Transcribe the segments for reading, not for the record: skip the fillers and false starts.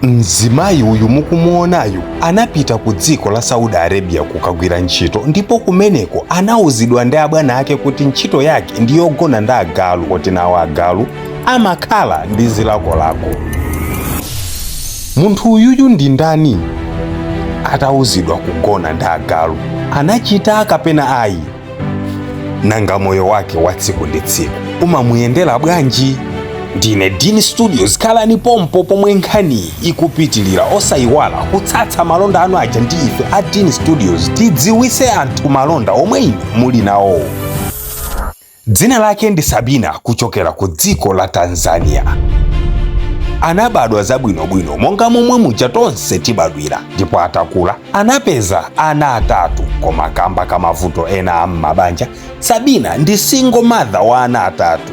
Mzimayi uyu mukumuonayu anapita ku dziko la Saudi Arabia kukagwira ntchito, ndipo kumeneko anauzidwa ndi abwana ake kuti ntchito yake ndi yogona ndi agalu, kuti nawo agalu amakhala ndi zilakolako. Munthu uyuyu ndi ndani? Atauzidwa kugona ndi agalu, anachita kapena ayi? Nanga moyo wake wa tsiku ndi tsiku umamuyendera bwanji? Ndine Dean Studios, khalani pompo pomwe nkhani ikupitilira. Osayiwala kutsatsa malonda anu aja ndi ife a Dean Studios, tidziwise anthu malonda omwe inu muli nawo. Dzina lake ndi Sabina, kuchokera ku dziko la Tanzania. Anabadwa zabwinobwino monga momwe muja tonse tibadwira, ndipo atakula anapeza ana atatu, koma kamba ka mavuto ena a m'mabanja, Sabina ndi single mother wa ana atatu.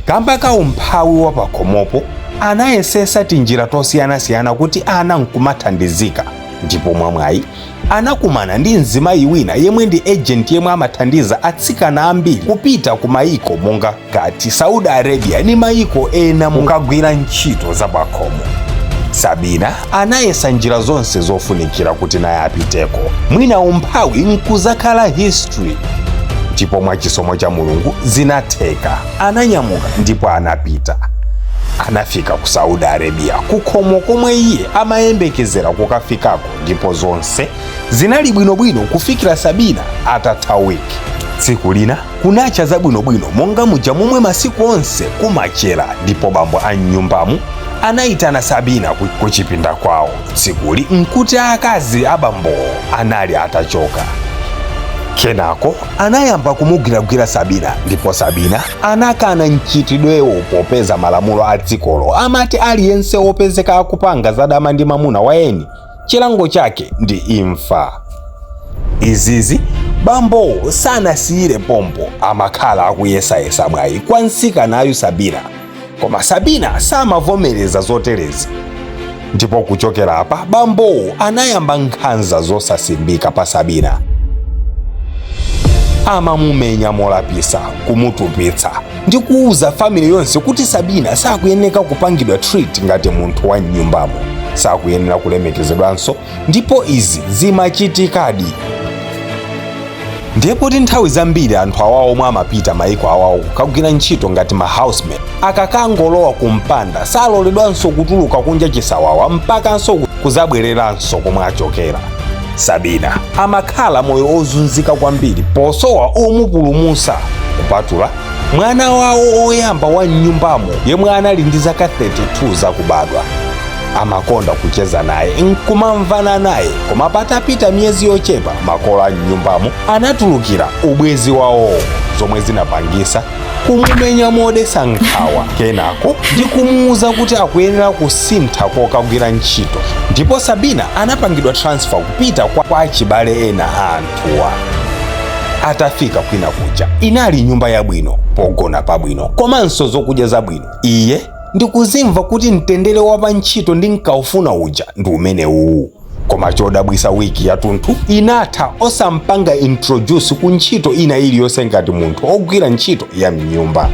Kamba ka umphawi wa pakhomopo, anayesesa tinjira tosiyanasiyana kuti ana nkumathandizika, ndipo mwamwayi anakumana ndi mzimayi wina yemwe ndi agent yemwe amathandiza atsikana ambiri kupita ku mayiko monga ngati Saudi Arabia ndi mayiko ena mukagwira ntchito za pakhomo. Sabina anayesa njira zonse zofunikira kuti naye apiteko, mwina umphawi nkuzakhala history, ndipo mwachisomo cha Mulungu zinatheka. Ananyamuka ndipo anapita. Anafika ku Saudi Arabia, kukhomo komwe iye amayembekezera kukafikako, ndipo zonse zinali bwinobwino kufikira Sabina atatha week. Tsiku lina kunacha zabwinobwino monga muja momwe masiku onse kumachera, ndipo bambo a mnyumbamu anayitana Sabina kuchipinda kwawo. Tsikuli nkuti akazi abambowo anali atachoka. Kenako anayamba kumugwiragwira Sabina, ndipo Sabina anakana mchitidwewo popeza malamulo a dzikolo amati aliyense wopezeka akupanga zadama ndi mamuna wa eni, chilango chake ndi imfa. Izizi bambowo sanasiyire pompo, amakhala akuyesayesa mwayi kwa mtsikanayu Sabina, koma Sabina samavomereza zoterezi. Ndipo kuchokera apa bambowo anayamba nkhanza zosasimbika pa Sabina. Amamumenya molapisa, kumutupitsa ndi kuuza family yonse kuti Sabina sakuyeneka kupangidwa treat ngati munthu wa mnyumbamo, sakuyenera kulemekezedwanso, ndipo izi zimachitikadi. Ndiye poti nthawi zambiri anthu awawo omwe amapita maiko awawo kukagwira ntchito ngati ma housemaid, akakangolowa kumpanda saloledwanso kutuluka kunja chisawawa mpakanso kuzabwereranso komwe achokera. Sabina amakhala moyo ozunzika kwambiri posowa omupulumusa, kupatula mwana wawo oyamba wa mnyumbamo yemwe anali ndi zaka 32 zakubadwa. Amakonda kucheza naye nkumamvana naye, koma patapita miyezi yochepa makolo a mnyumbamo anatulukira ubwezi wawowo, zomwe zinapangisa kumumenya modesa nkhawa, kenako ndi kumuwuza kuti akuyenera kusintha kokagwira ntchito. Ndipo Sabina anapangidwa transfer kupita kwa achibale ena a anthuwa. Atafika kwina kuja, inali nyumba yabwino, pogona pabwino komanso zokudya zabwino. Iye ndikuzimva kuti mtendere wa pa ntchito ndinkaufuna uja ndi umene uwu. Koma chodabwisa, wiki yathunthu inatha osampanga introduce ku ntchito ina iliyonse ngati munthu ogwira ntchito ya mnyumba.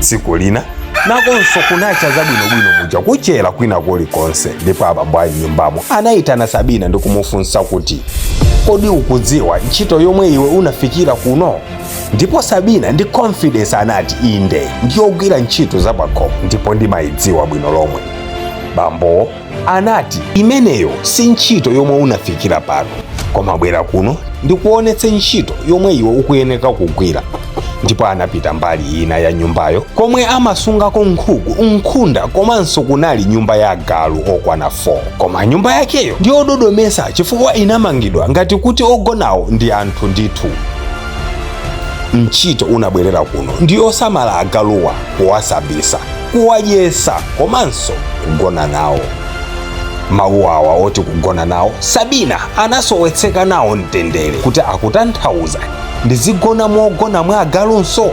Tsiku lina nakonso kunacha zabwinobwino muja kuchera kwina kulikonse, ndipo abambo a mnyumbamo anayitana Sabina ndi kumufunsa kuti, "Kodi ukudziwa ntchito yomwe iwe unafikira kuno?" Ndipo Sabina ndi confidence anati, "Inde, ndiyogwira ntchito zapakhomo ndipo ndimayidziwa bwino lomwe." Bambowo anati, "Imeneyo si ntchito yomwe unafikira pano, koma bwera kuno ndikuonetse ntchito yomwe iwe ukuyeneka kugwira." Ndipo anapita mbali ina ya nyumbayo komwe amasungako nkhuku, nkhunda, komanso kunali nyumba ya agalu okwana 4. Koma nyumba yakeyo ndi yododomesa chifukwa inamangidwa ngati kuti ogonawo ndi anthu ndithu. "Ntchito unabwerera kuno ndi yosamala agaluwa, kuwasambisa, kuwadyesa komanso kugona nawo." Mawu awa oti kugona nawo, Sabina anasowetseka nawo mtendere kuti akutanthauza ndizigona mogona mwa agalunso?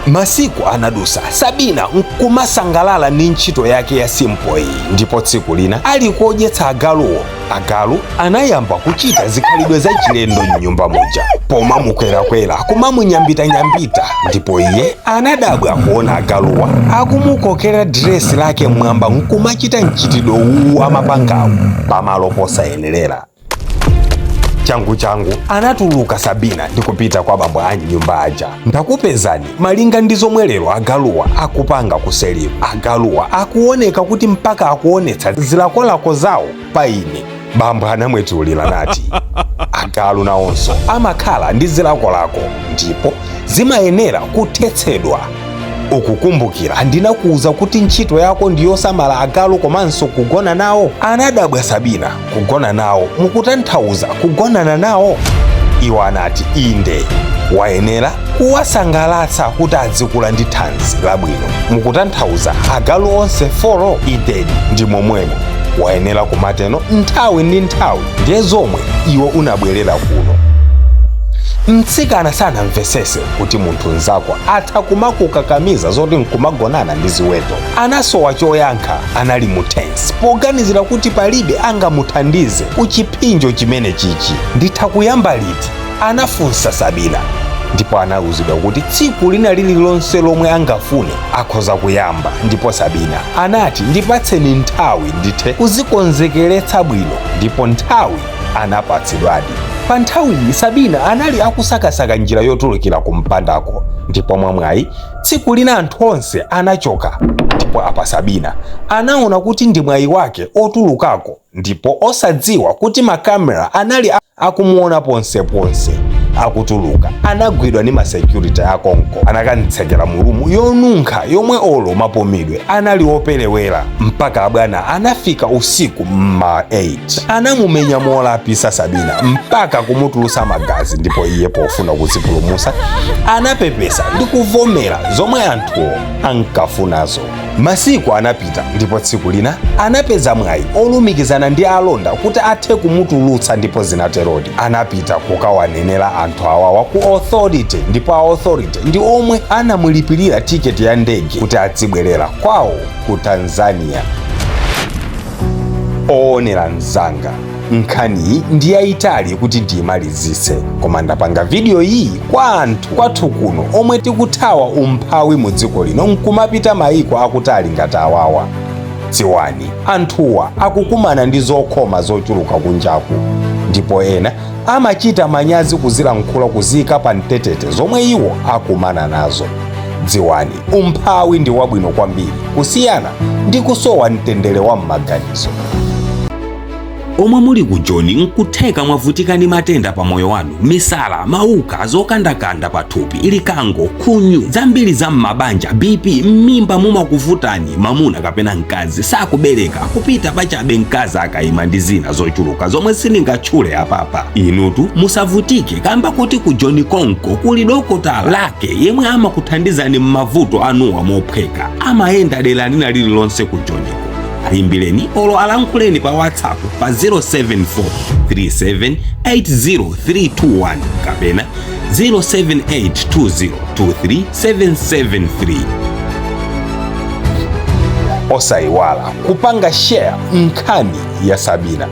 Masiku anadusa, Sabina nkumasangalala ndi ntchito yake ya simple iyi. Ndipo tsiku lina ali kodyetsa agaluwo, Agalu anayamba kuchita zikhalidwe za chilendo m'nyumba muja, pomamukwerakwera, kumamunyambitanyambita, ndipo iye anadabwa kuona agaluwa akumukokera diresi lake mmwamba nkumachita mchitidwe uwu amapangawu pamalo posayenerera. Changu changu anatuluka Sabina ndi kupita kwa bambo a nyumba aja. "Ndakupezani malinga ndi zomwe lero agaluwa akupanga kuseliku. Agaluwa akuoneka kuti mpaka akuonetsa zilakolako zawo pa ine." Bambo anamwetulira nati, "Agalu nawonso amakhala ndi zilakolako ndipo zimayenera kuthetsedwa. Ukukumbukira ndinakuwuza kuti ntchito yako ndi yosamala agalu komanso kugona nawo?" Anadabwa Sabina. "Kugona nawo? Mukutanthauza kugonana nawo?" Iwo anati, "Inde, wayenera kuwasangalatsa kuti adzikula ndi thanzi labwino." "Mukutanthauza agalu onse four?" "Indedi, ndi momwemo. Wayenera kumateno nthawi ndi nthawi. Ndiye zomwe iwe unabwerera kuno." Mtsikana sanamvesese kuti munthu mnzako atha kumakukakamiza zoti nkumagonana ndi ziweto. Anasowa choyankha. Anali mu tense poganizira kuti palibe angamuthandize ku chipsinjo chimene chichi. "Nditha kuyamba liti?" anafunsa Sabina, ndipo anawuzidwa kuti tsiku lina lililonse lomwe angafune akhoza kuyamba. Ndipo Sabina anati, "Ndipatseni nthawi ndithe kuzikonzekeretsa bwino." Ndipo nthawi anapatsidwadi. Pa nthawiyi Sabina anali akusakasaka njira yotulukira ku mpandako, ndipo mwamwayi tsiku lina anthu onse anachoka, ndipo apa Sabina anaona kuti ndi mwayi wake otulukako, ndipo osadziwa kuti makamera anali akumuona ponseponse akutuluka, anagwidwa ndi ma security akonko. Anakamtsekera mu room yonunkha yomwe olo mapumidwe anali operewera, mpaka abwana anafika usiku mma 8. Anamumenya molapisa Sabina mpaka kumutulusa magazi, ndipo iye pofuna kuzipulumusa anapepesa ndi kuvomera zomwe anthuwo ankafunazo. Masiku anapita, ndipo tsiku lina anapeza mwayi olumikizana ndi alonda kuti athe kumutulutsa, ndipo zinaterodi. Anapita kukawanenera anthu awawa ku authority, ndipo a authority ndi omwe anamulipirira tiketi ya ndege kuti adzibwerera kwawo ku Tanzania. Oonera mzanga, nkhaniyi ndi yayitali kuti ndiyimalizitse, koma ndapanga video iyi kwa anthu kwathu kuno omwe tikuthawa umphawi mu dziko lino nkumapita mayiko akutali ngati awawa. Dziwani, anthuwa akukumana ndi zokhoma zochuluka kunjaku, ndipo ena amachita manyazi kuzilankhula, kuziyika pa mtetete zomwe iwo akumana nazo. Dziwani, umphawi ndi wabwino kwambiri kusiyana ndi kusowa mtendere wa m'maganizo. Omwe muli ku Joni, nkutheka mwavutika ndi matenda pa moyo wanu: misala, mauka, zokandakanda pathupi, likango, khunyu, zambiri za m'mabanja, BP, m'mimba mumakuvutani, mamuna kapena mkazi sakubereka, kupita pachabe mkazi akayima, ndi zina zochuluka zomwe sindingatchule apapa. Inutu musavutike, kamba kuti ku Joni konko kuli dokotala lake yemwe amakuthandizani m'mavuto anuwa mophweka. Amayenda dera lina lililonse ku Joniko. Ayimbireni olo alankhuleni pa WhatsApp pa 074 3780321 kapena 07820237773. Osayiwala kupanga share nkhani ya Sabina.